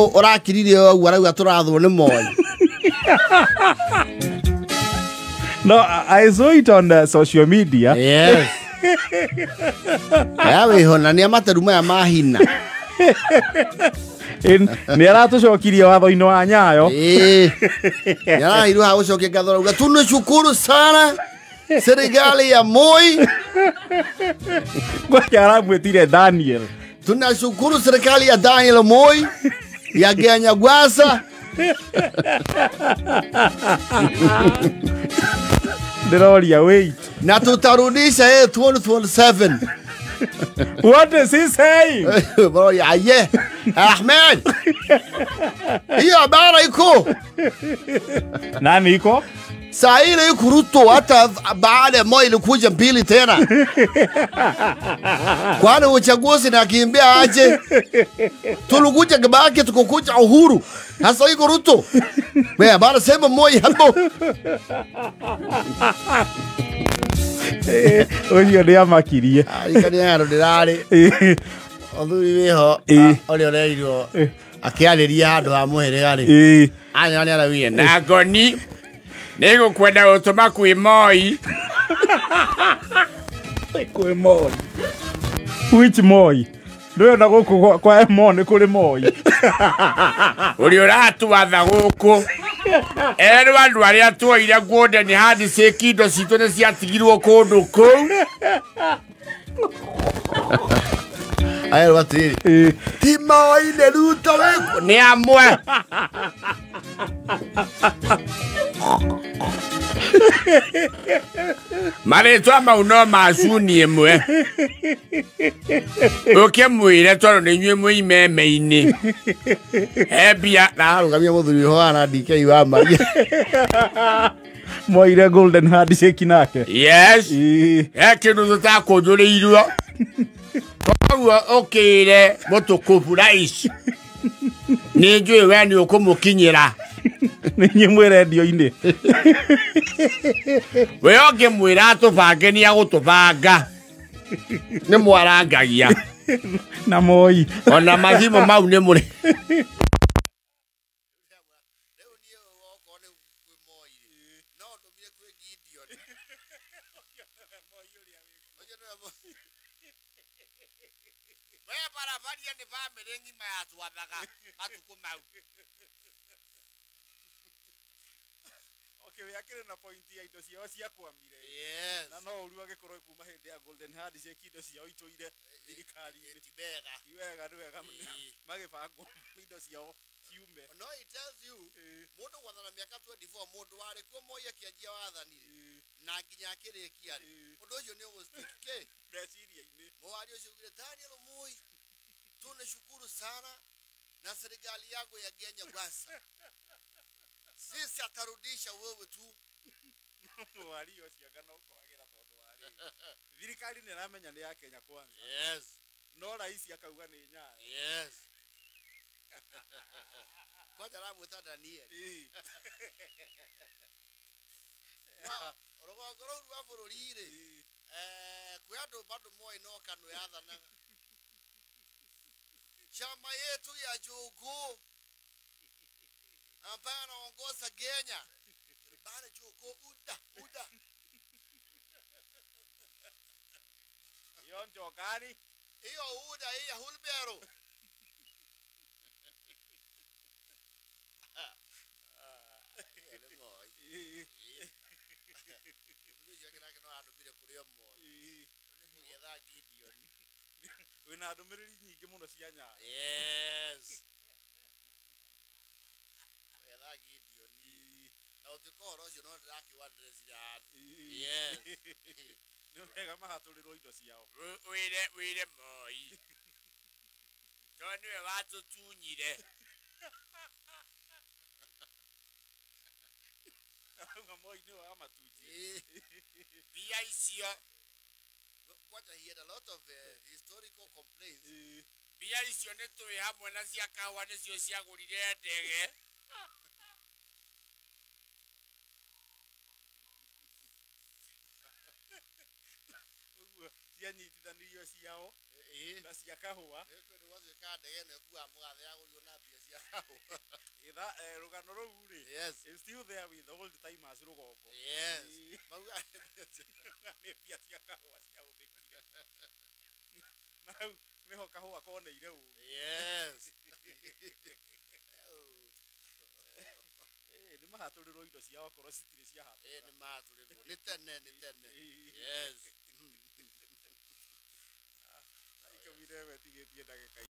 Ũrakirire ũguo arauga tũrathwo nĩ Moi. No, I saw it on social media. Yes. Ya wĩho na nĩ amateru maya ma hina. Nĩ aratũcokirie watho-inĩ wa Nyayo. Ĩĩ. Nĩ araheirwo ha gũcokia ngatho arauga tunashukuru sana serikali ya Moi. Ngoja aramwĩtire Daniel. Tunashukuru serikali ya Daniel Moi ya Kenya Gwasa. Ndĩroria wait. Na tutarudisha yeye 2027. What is he saying? Bro, ya ye. Ahmed. Hiyo habari iko. Nani iko? Saa ile iko Ruto hata baada ya Moi ilikuja mbili tena. Kwani uchaguzi na kimbia aje? Tulikuja Kibaki tukukuja Uhuru. Sasa iko Ruto. Wewe bado sema Moi hapo. Ũcio nĩ amakirie. Arikani handũ ndĩrarĩ. Mũthuri wĩho ũrĩa ũrerirwo akĩarĩria handũ ha mũhĩrĩga rĩ. Anya nĩ araugire na ngoni nĩgũkwenda gũtũma kwĩ Moi. Kwĩ Moi. Which Moi? Ndũĩ ona gũkũ kwa Mo nĩ kũrĩ Moi. Ũrĩa ũratwatha gũkũ erwo andũ arĩa tuoire golden handshake indo citũ nĩ ciatigirwo kũndũ kũu. Ayerwo atĩrĩrĩ, ti Moi nĩ Ruto wĩkuo nĩ amwe. Marĩtwa mau no ma cuni ĩmwe. Ũkĩmwĩre tondũ nĩ inyuĩ mwĩ imeme-inĩ. He mbia na arũgamia mũthuri ũyũ hana DK wa Maria. Moire golden handshake nake. Yes. He kĩndũ tũtakũnjũrĩirwo. Koguo ũkĩre mũtukufu rais. Nĩ njũĩ we nĩ ũkũmũkinyĩra. Nĩ inyuĩ mwĩ rendio-inĩ. We ũngĩmwĩra atũbange nĩ agũtũbanga. Nĩ mwarangagia. Na Moi. Ona mathimũ mau nĩ mũrĩ. No, it tells you mũndũ gwathana mĩaka 24 mũndũ warĩ kuo Moi akĩanjia wathani na nginya akĩrĩkia rĩ ũndũ ũcio nĩ ũgũstick kĩ meciria-inĩ. Mũwaria ũcio augire Daniel Moi tunashukuru sana na serikali yako ya Kenya Kwanza. Sisi atarudisha wewe tu. Mũwaria ũcio anga no kwagĩra tondũ wa rĩrĩ thirikari nĩ ĩramenya nĩ ya Kenya Kwanza. Yes. No rais akauga nĩ Nyayo. Yes. Kwanza aramwĩta Daniel. Rũgongo rũu rwa bũrũri rĩ kwĩ andũ bado Moi no KANU yathanaga. Chama yetu ya Jogoo ambaye anaongoza Kenya bado Jogoo uda uda. Hiyo njogani hiyo uda hii ya Hulbero. Wĩna ndũmĩrĩri nyingĩ mũno cia Nyayo. Yes. Wetha Gideon. Na ũtuĩka ũhoro ũcio no ndĩrakiuga ndĩreciria handũ. Yes. Nĩ wega mahatũrĩrwo indo ciao. Wĩre wĩre Moi. Tondũ nĩwe watũtunyire. Arauga Moi nĩwe wamatunjire. Mbia icio. Kwanza he had a lot of historical complaints. Mbia icio nĩ tũĩ hamwe na cia kahũa nĩcio ciagũrire ndege. Ũguo cianyitithanirio ciao na cia kahũa. Nĩ gwatuĩka ndege ĩno ĩkuaga mũgathe yagũrirwo na mbia cia Kahũa. Rũgano rũu rĩ, is still there with the old timers rũgongo. Mauga nĩ mbia cia kahũa ciahũthĩkire na hau nĩho kahũa koneire ũru. Nĩ mahatũrĩrwo indo ciao okorwo citirĩ ciahatũka. Nĩ matũrĩrwo, nĩ tene, nĩ tene. Yes. 11 tigĩtie ndagĩka.